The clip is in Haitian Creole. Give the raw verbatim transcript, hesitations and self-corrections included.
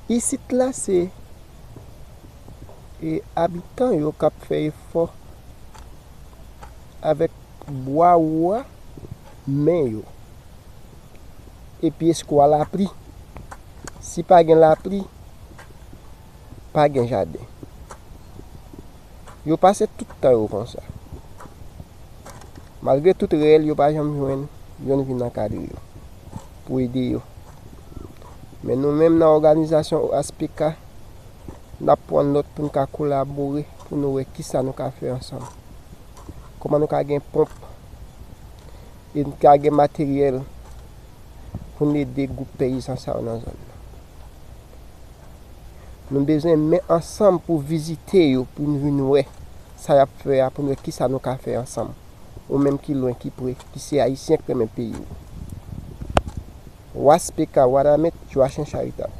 Isit la se e abitan yo k ap fè efò avèk bwa wo a, men yo. Epi eskwal lapli. Si pa gen lapli, pa gen jaden. Yo pase tout tan yo konsa. Malgre tout rèl, yo pa janm jwenn youn vin ankadre yo pou ede yo. Men nou menm nan òganizasyon O H P K, n ap pran nòt pou n ka kolabore, pou nou wè kisa nou ka fè ansanm. Kòman nou ka gen ponp e n ka gen materyèl pou n ede gwoup peyizan sa yo nan zòn nan. Nou bezwen men ansanm pou vizite yo, pou n vin wè sa y ap fè a, pou n wè kisa nou ka fè ansanm. Ou menm ki lwen, ki pre, ki se Ayisyen k renmen peyi w. Waspeka, Wadamet, Joachim Charitab.